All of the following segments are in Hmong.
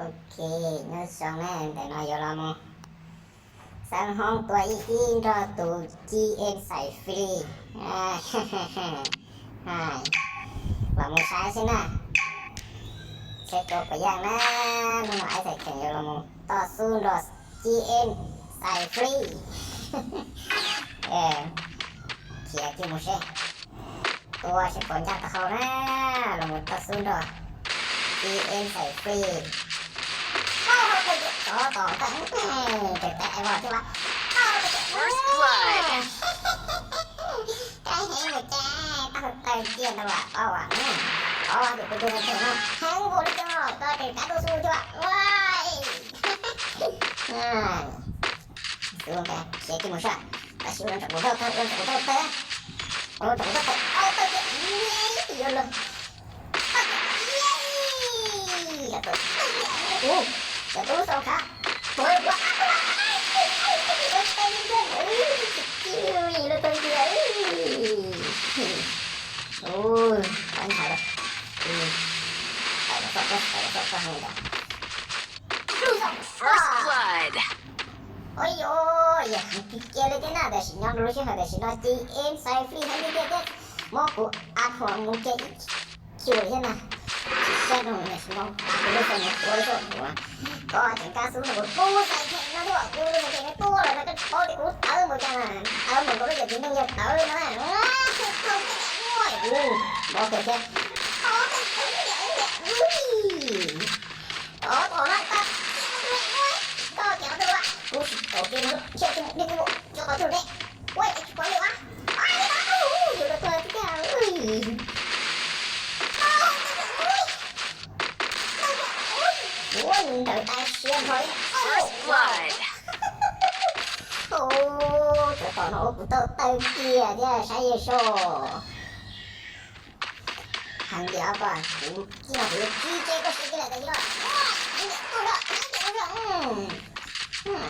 Ok, nyob zoo na, ntawm no yuav los mus xeeb hoob tua ib kib nrog tus G N xais free. Los mus saib xwb na, seb tua puas yeej na. Hnub no Ice Xais Kheem yuav los mus toj xub nrog G N xais free. Khiav kiag mus seb, tua seb puas ncaj tau hau na. Los mus toj xub nrog G N xais free. Tau hau tawg tiag, tsov tom koj, tes taw vog thiab as. Tau hau tawg tiag, kab heev mus cas, tau hau tawg tiag ntau as, tau as. Tau tias kuv tus ntawd no heev npaum li cas, tau tes taw tuaj xub thiab as. Xub, khiav kiag mus saib, tab sis ua rau kuv tau tawg, ua rau kuv tau tawg, ua rau kuv tau tawg, tau tawg tiag, yuav luag. Cov tub lub xaus khav, ua, ua, ua, ua, ua, ua, ua, ua, ua, ua, ua, ua, ua, ua, ua, ua, ua, ua, ua, First blood. Ua yog, yog heev tiag tiag li thiab na, tam sim no rau lub sij hawm tam sim no G N xais free heev tiag tiag thiab. Muab kuv a thuam mus kiag ib chim thiab na. Tsis saib rau tam sim no kuv lub xaus mus tua ib zaug ua, koj tseem kab xub no kuv lub xaus kheem no thiab, kuv lub xaus kheem no tuaj los no koj tsis paub tias kuv tawv npaum cas na, tawv npaum nkaus lub cov txiv neej yawg tawv no na. Ua, mob kawg thiab. Ov, tom no, koj cov tus, kuv tsis tau kiag, nrhiav tsis mus li kuv cov qhov twg ne. Ua, tsis pom li as. Yus los tuag tiag tiag. Ua, nws nrawm tas siab nrho li. First blood. Ua, cov tom no ua kuv tau tawg kiag thiab saib yawg soj. Heev tiag koj, kuv tij no kuv yuav tsis tse koj siab tij lawm tam sim no. Heev tiag koj, heev tiag koj,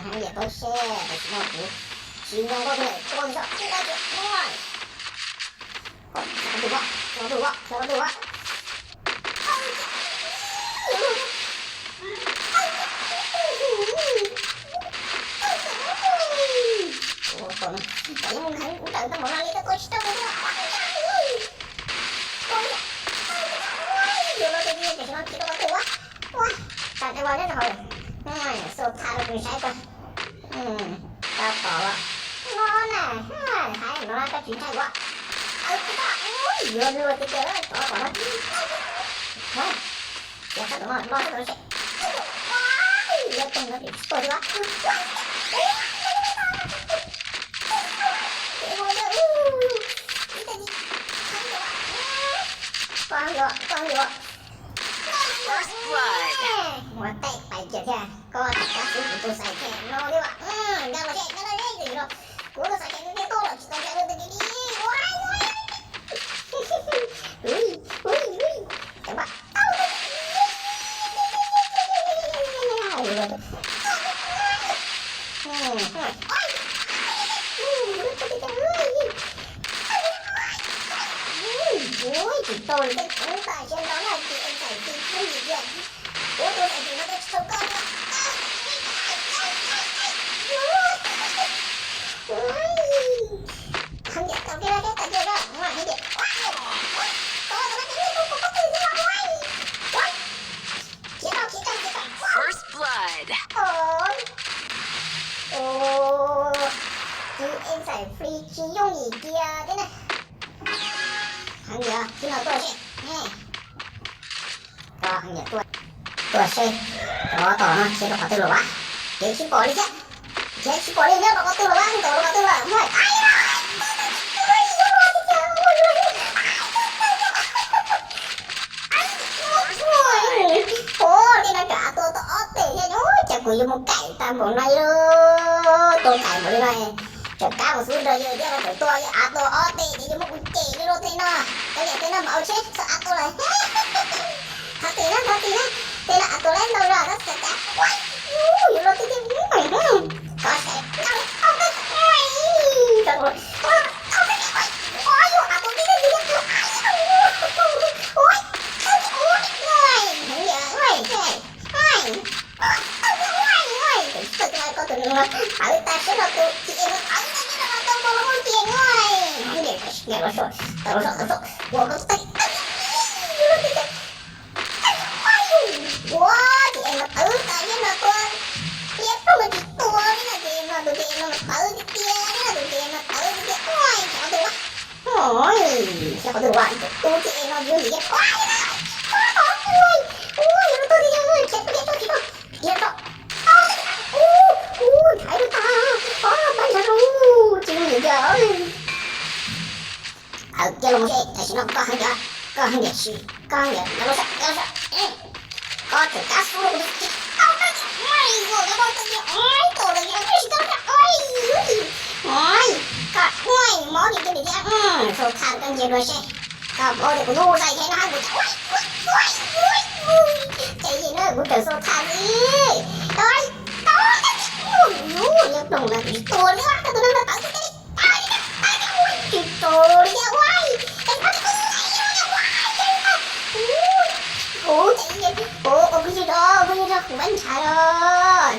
heev tiag koj seb tam sim no kuv tsis nyoo koj tij lawm, koj tij no tib kab tsis no. Koj xyov tus koj, xyov tus koj, xyov tus koj. Ua, tom no, tom no heev, kuv nrawm tau npaum no li koj tua tsis tau kuv thiab. Ua, yus los tiag tiag tam sim no tsis tau koj tua. Ua, tsam dai vas nyob rau hauv, xu tha rau kuv saib tau. Tau tom los no na, hais no koj tsis ntshai kuv. Aw, tsis tau, yuav luag tiag tiag, tsov tom no. Cia sab tom no, no sab tom no seb. Yuav tog no tsis tuag li. Koj yuav, koj yuav. First blood. Muab tej pais kiag thiab, koj tsis kab xub kuv tus xais kheem no li as. Nkag los seb, nkag los seb, tam sim no kuv tus xais kheem no tuaj los tsis tau nkag los tus li li. Ua, ua, ua, cov vaj tau. Ua, tsis tau li, tej kuv tam sim no na, tus xais kheem no tiag. Ua, tus xais kheem no tsis tau koj li. Heev tiag, tau kiag, tau kiag, heev tiag. Ua, ua, ua, ua, ua, khiav tau, khiav tau, khiav tau. First blood. Ua, ua, tus xais free tsis yooj yim kiag thiab na. Heev tiag, tib no tuaj seb. Tuaj seb, rov tom no khiav rau qhov twg los as. Kev tsis pom li thiab. Khiav tsis pom li, nyob rau qhov twg los as, nkaum rau qhov twg lawm. Ua, tej no cov av tua tau ob teg thiab, cas kuv yuav mus kaim tag npaum no li. Tua kaim npaum li no, tseem kab mus xub nrog yawg thiab, tseem tua yawg av tua ob teg ces yuav muab kuv cem li lub tej no. Cov niam tej no mas ua tsheb txog av tua lawm. Thov txim na, thov txim na, tej no av tua lawm ntau zog tab sis cas, ua, yuav luag tiag tiag. Koj saib, ua, yuav av tua tiag tiag. Ua, ua, ua, ua, ua, ua, ua. Tawv tas siab no tus G M no tawv tas siab no tau npau los muaj G M no. Heev tiag, tawv los so, tawv los so, tawv los so, ua koj tawv, tawv, ua G M no tawv tas siab no tua, tua ploog mas tsis tua li na, G M no tus G M no mas tawv tiag tiag li na, tus G M no tawv tiag tiag. Ua, xyov tus, xyov qhov twg ua, tus G M no yus nim ua li na, ua, ua, yus lub tuaj tiag tiag, khiav tuaj, khiav tuaj, khiav tuaj, khiav tuaj. Ua, ua, ntshai lub tag, ua, pab ntshai lub, tsis ua li cas. Aws, cia los mus seb, tam sim no koj heev tiag, koj heev tiag, koj heev tiag, los seb, los seb. Koj tseem kab xub rau kuv tus tsis tau na, mas yus koj tau tias, ua, tau tias, tsis tau na, ua, ua, koj ua mob tiag tiag thiab, sau tham koj ntsia dua seb. Koj paub tias kuv lub xaim kheej no hab kuv, ua, ua, ua, ua, ces yim na kuv tseem sau tham li. Ua, tau, ua, yus, yus ploog na kuv tsis tua li, koj tus neeg no tawv tiag tiag li. Tsis tau li thiab ua, kuv, kuv, kuv phooj ywg, phooj ywg, kuv pab ntshai os.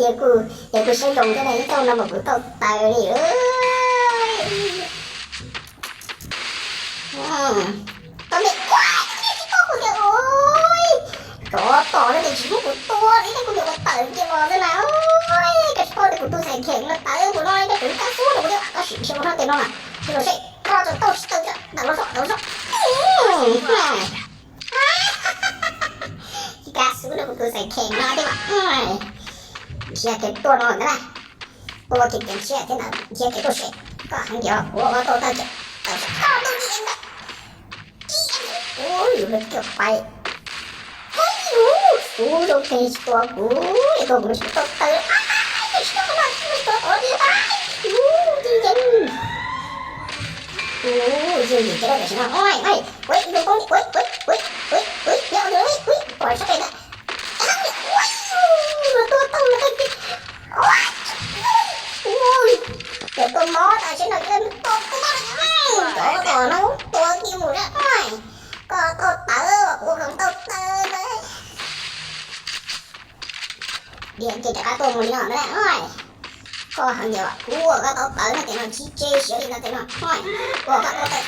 Yog kuv, yog kuv siab zoo thiab na, ib zaug no mas kuv tau tawv li. Tau me, ua, tsis tau kuv tias, ua, tsov tom no ces tsis muab kuv tua li, kuv niam ua tawm kiag los xwb na. Koj tsis paub tias kuv tus xaim kheej no tawv npaum no, koj tseem kab xub rau kuv thiab, koj sim nrhiav ua no tes no na. Ua los seb koj tseem tau tsis tau, tawm los so, tawm los so. Kab xub rau kuv tus xaim kheej no thiab mas. Nrhiav kev tuaj no ntag na. Tua kev kev nrhiav thiab ntawd, nrhiav kev tuaj seb. Koj heev tiag, kuv ua tau tawv ces tawm sab koj tus G M ntawd. G M, ua yus lawv cov pais. Ua, kuv zoo pes tsis tua kuv, tua kuv tsis tau tawv, tsis tau tawv, tsis tau tawv li. Ua, yus yim ces tam sim no, ua, ua, ua, ib tug poob, ua, ua, ua, ua, ua, nyob ua, ua, ua, pom sab pem ntawd. Ua, ua, ua, ua, ua, cov tuaj mob tas siab no ces tua kuv, cov tom no tua kiag mus na. Koj tau tawv, kuv ua kom tau tawv na. Diam ces rov qab tuaj mus li no na. Koj heev tiag, kuv ua koj tau tawv no ces no tsis tse siav li no ces no. Ua koj tau tawv,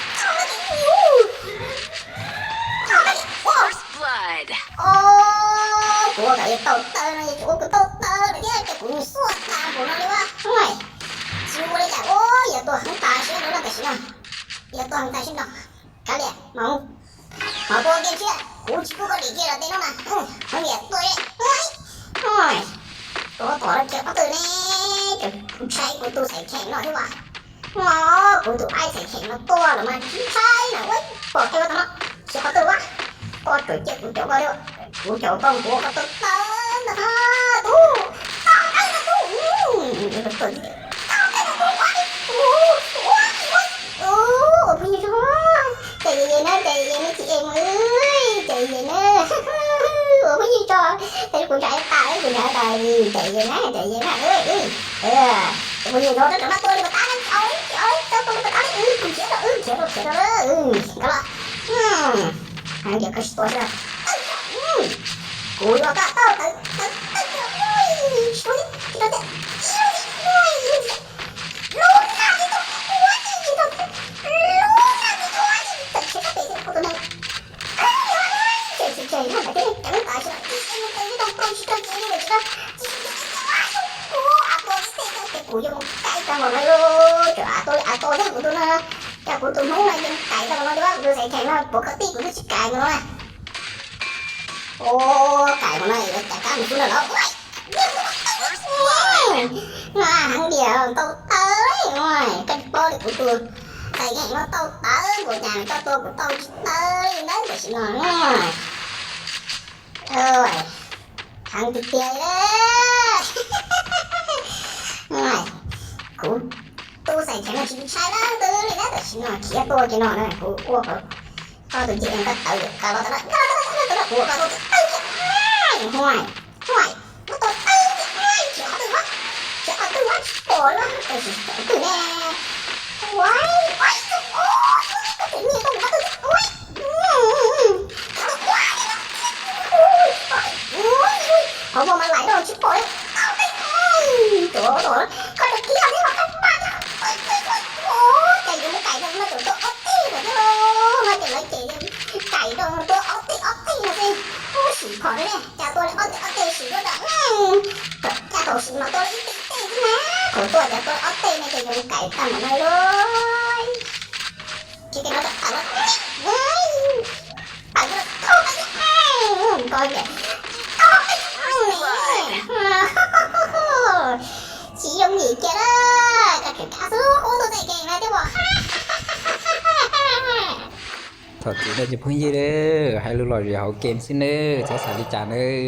kuv ua kom yus tau tawv no yus tsis ua kuv tau tawv no thiab ces kuv xuaj tas npaum no li ua. Tsis ua li cas, ua yog tuaj heev tas siab no tam sim no, yog tuaj heev tas siab no. Kav liam, mam, mam tua kiag thiab, kuv tsis pub koj dim kiag los tej no mas, heev tiag tuaj li. Tua tom no khiav qhov twg ne, kuv ntshai kuv tus xaim kheej no thiab as. Kuv tus aib xaim kheej no tua los mas tsis ntshai na, ua pom qhia ua tau no, khiav qhov twg as. Koj tseem cia kuv caum koj thiab, kuv caum koj kuv ua koj tau tawv ntag tub, tau tawv ntag tub, tau tawv ntag tub, ua, ua, ua, ua phooj ywg tso, ces yem na, ces yem na, ces yem na, ces yem na, ua phooj ywg tso, ces kuv ntshav tas, kuv ntshav tas, ces yem na, ces yem na, ua phooj ywg tso, rov rov no tua li pas tab na, tsis au li, tsis au li, tau tua li pas tab li, kuv khiav rau, khiav rau, khiav rau, nkag los, heev tiag koj tsis tua xwb. Kuv yuav kom tau tawv, tawv, tawv, tsis tua li, tsis tua li, lub nag tib tug ua tib tug, lub nag tib tug ua tib tug, tawm tshiab sab pem thiab ua tus neeg. Ces ces ces no mas tej ceev tas tsis tau, tib tug tsis tau ces li lawm tsis tau, ces ces ces ua kuv av tua tib teg ces kuv yuav mus kaim tag npaum no lauj, tseem av tua li av tua thiab kuv tus no, cas kuv tus hmoob no yeej kaim tag npaum no li, kuv tus xaim kheej no puas koj tij kuv twb tsis kaim npaum no na. Ua kaim npaum no yuav cas kab mus xub no los. Mas heev tiag tau tawv, koj tsis paub li kuv tus xaim kheej no tau tawv npaum cas koj tua kuv tau tsis tawv li ntawd tam sim no. Heev tiag tiag. Kuv tus xaim kheej no tsis ntshai leej twg li na, tam sim no khiav tuaj kiag no na, kuv ua kom koj tus G M koj tawv, koj los tau na, koj los tau na, kuv ua koj tau tawv kiag. Huaj, huaj, muab tau tawv kiag, khiav qhov twg, khiav qhov twg tsis pom li, tam sim qhov twg ne. Ua, ua, ua, koj tseem nyiag tau kuv qhov twg, ua, qhov muag mas laim rau tsis pom li. Tau ntawm no lawm. Tsis ke no tawm los, tawm los, tawm los, tsis yooj yim kiag na. Koj kheev kav xwb ub, tus txawj game na thiab as. Thaum twg no cov phooj ywg, hais lus lom zem hauv game xwb nawb, txhob xav li cas nawb.